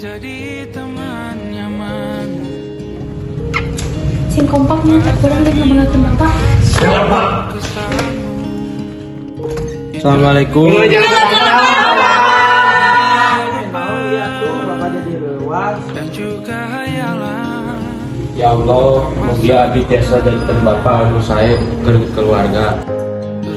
Menjadi teman nyaman. Sing kompaknya kurang deh ngabanggakeun bapak. Assalamualaikum. Dan juga hayalan. Ya Allah, mugia abdi tiasa janten bapak anu sae keur keluarga.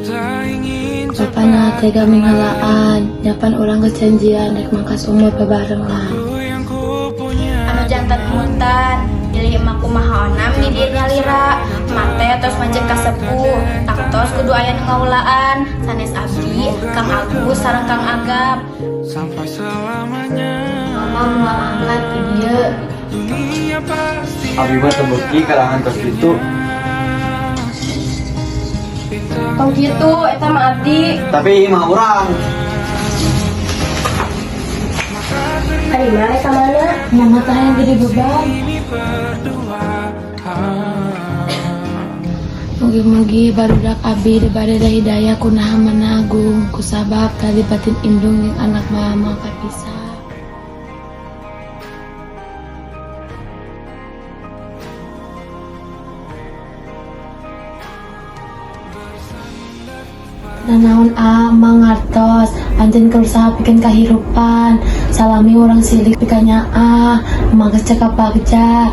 Tak ingin Bapak na tega minghalaan, nyapan urang kejanjian rek mangkas umur bebarengan. yang ku punya. Anu jantan muntan pilih emak kumaha onam di dieu nyalira mate tos macet ka sepuh tangtos kudu aya nu ngaulaan sanes abdi Kang Agus sareng Kang Agam. Sampai selamanya. Mama moal angkat di dieu. Dunia pasti Abi mah teu beuki kalangan kos kitu. Tong kitu, eta mah abdi. Tapi imah urang. Ari mah rek ka mana? Mama tah yang jadi beban. Ini berdua. Mugi-mugi barudak abi diberi hidayah ku Maha Agung kusabab tali batin indung jeung anak mama kapisah. Nanaon a mangartos anjeun keur usaha pikeun kahirupan salami urang silik pikanyaah mangges cekap bagja.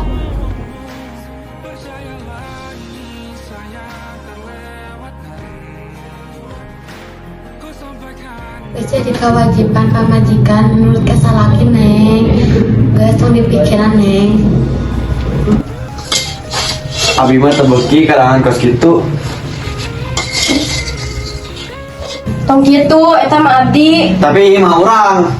Percayalah ini sayang terlewatkan. Ku sampaikan. Geus jadi kewajiban pamajikan menurut ke salaki, Neng. Geus tong dipikiran, Neng. Abi mah teu beuki kalangan kos kitu. Tong kitu, eta mah abdi. Tapi imah urang.